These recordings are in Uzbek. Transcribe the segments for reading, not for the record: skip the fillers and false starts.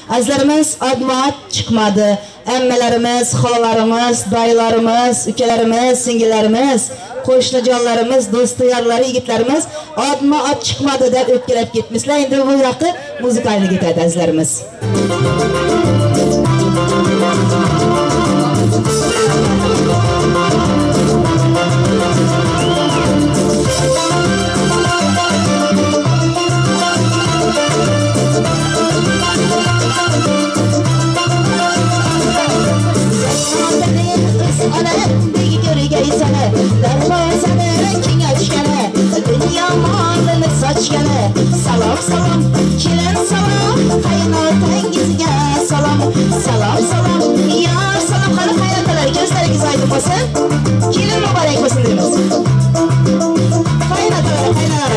Azizlarimiz, odmat chiqmadi. Ammalarimiz, xolalarimiz, dayılarimiz, ukalarimiz, singillarimiz, qo'shnijonlarimiz, do'sti yorlari, yigitlarimiz odma-ot chiqmadi deb o'pkalab ketmisizlar. Endi bu yoqqa muzikalni ketadi azizlarimiz. Darvozani keng ochgani, dunyo molini sochgani. Salom salom kelin salom, qaynotangizga salom. Salom salom yor salom. Qani qaynotalar, ko'zlaringiz oydin bo'lsin. Kelin muborak bo'lsin deymiz. Qaynotalar, qaynonalar.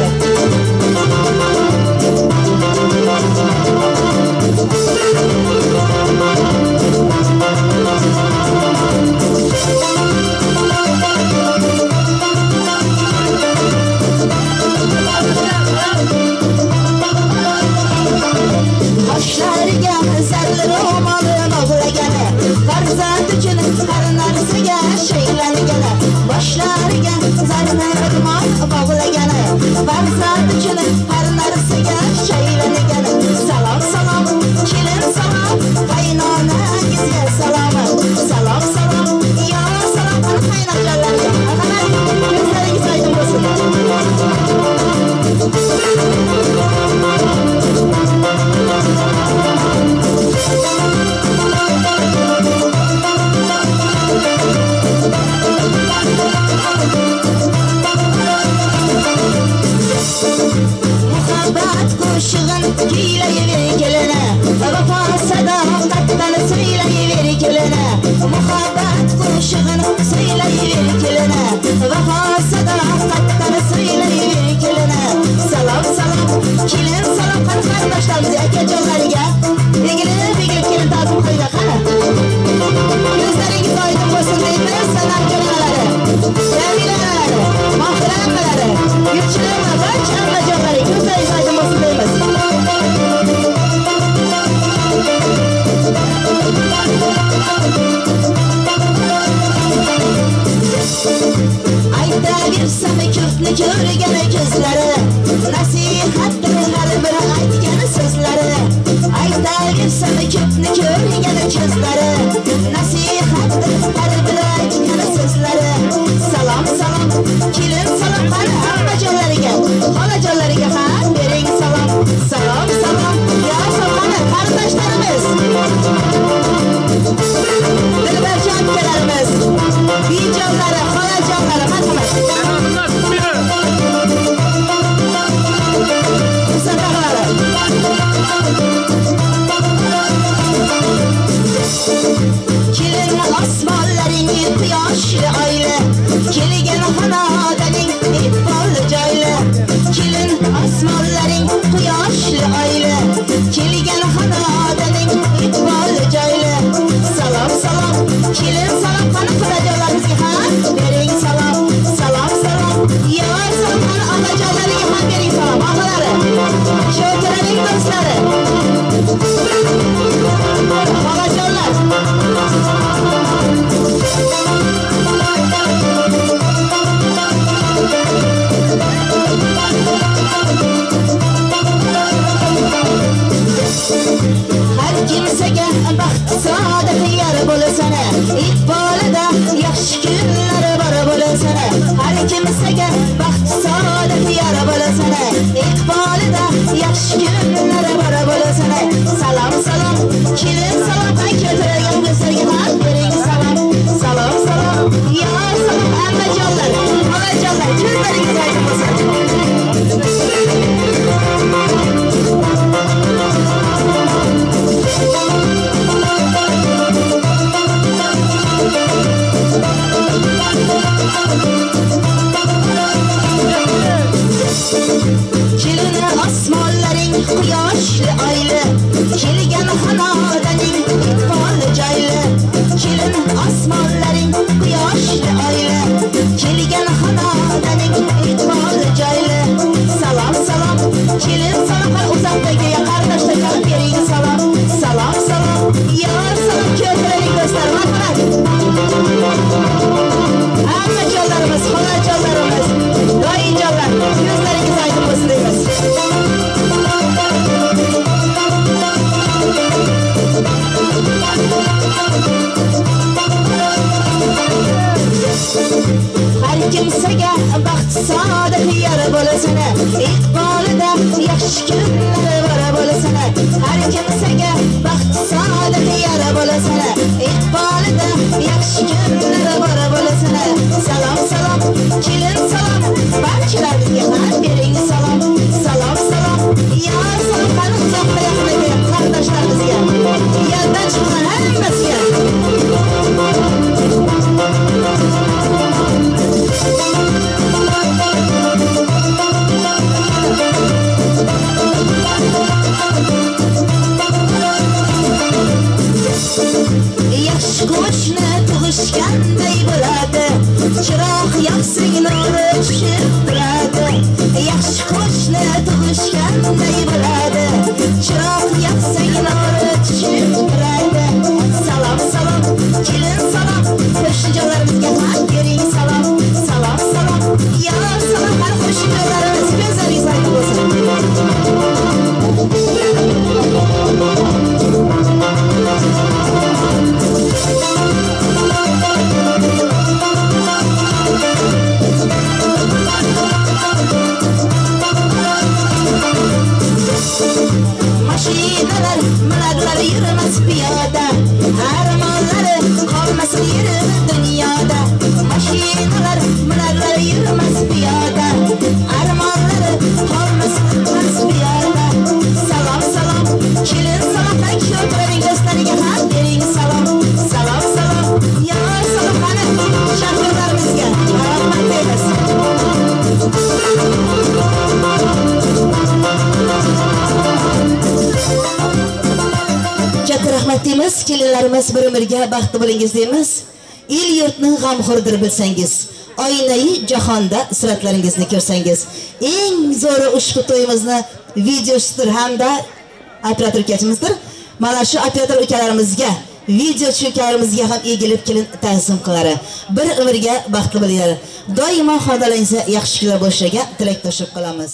Qoshlariga zarli ro'moli bog'lagani, farzand uchun har narsaga shaylangani. Boshlariga zarli ro'mol bog'lagani, farzand uchun har narsaga shaylangani. Salom salom kelin salom, qaynonangizga salom. Salom salom yor salom. Qani qaynonalarga, marhamat, ko'zlaringiz oydin bo'lsin. Muhabbat qo'shig'in kuylayver kelini, vafo sadoqatdan so'ylayver kelini. Muhabbat qo'shig'in so'ylayver kelini, vafo sadoqatdan so'ylayver kelini. Salom salom kelin salom. Qani qarindoshlarimiz, akajonlariga egilib egilib kelin ta'zim qilinglar. Qani ko'zlaringiz oydin bo'lsin deymiz. San'atkor onalari, jamilalari, Mohira ammalari, Gulchehra amma, barcha ammajonlari, ko'zlaringiz oydin bo'lsin deymiz. Aytaversam ko'pni ko'rgan ko'zlari, nasihatdir har bir aytgan so'zlari. Aytaversam ko'pni ko'rgan ko'zlari, nasihatdir har bir aytgan so'zlari. Salom salom kelin salom. Qani ammajonlariga, xolajonlariga ham bering salom. Salom salom yo salom. Qani qarindoshlarimiz, dilbarjon ukalarimiz, biyjonlari, xolajonlari, marhamat. Kelin osmonlaring quyoshli oyli, kelgan xonadaning iqbolli joyli. Kelin osmonlaring quyoshli oyli, kelgan xonadaning iqbolli joyli. Salom salom kelin salom. Qani xudojonlarimizga ham bering salom. Salom salom yor salom. Qani onajonlariga ham bering salom. Og'alari, Sho'tiraning do'stlari, xolajonlar. Qo'shni tug'ishganday bo'ladi, chiroq yoqsang nuri tushib turadi. Yaxshi qo'shni tug'ishganday bo'ladi, chiroq yoqsang nuri tushib turadi. Salom salom kelin salom, qo'shnijonlarimizga ham bering salom. Salom salom yo salom, har qo'shnijonlarimiz ko'zlaringiz oydin bo'lsin. Mashinalar, miladlar yurmas piyoda, armonlari qolmasin yeri dunyoda. Mashinalar, miladlar yurmas piyoda, armonlari qolmasin piyoda. Salom salom kelin salom, kuyovlarning do'stlariga ham bering salom. Salom salom yo salom, qani shofyorlarimizga rahmat deymiz. Katta rahmat deymiz, kelinlarimiz bir umrga baxtli bo'lingiz deymiz. El yurtni g'amxo'rdir bilsangiz, oynai jahonda suratlaringizni ko'rsangiz. Eng zo'ri ushbu to'yimizni videochidir hamda operator ukachimizdir. Mana shu operator ukalarimizga, videochi ukalarimizga ham egilib kelin ta'zim qilari. Bir umrga baxtli bo'linglar. Doimo xonadoningizda yaxshi kunlar bo'lishiga tilakdoshlik qilamiz.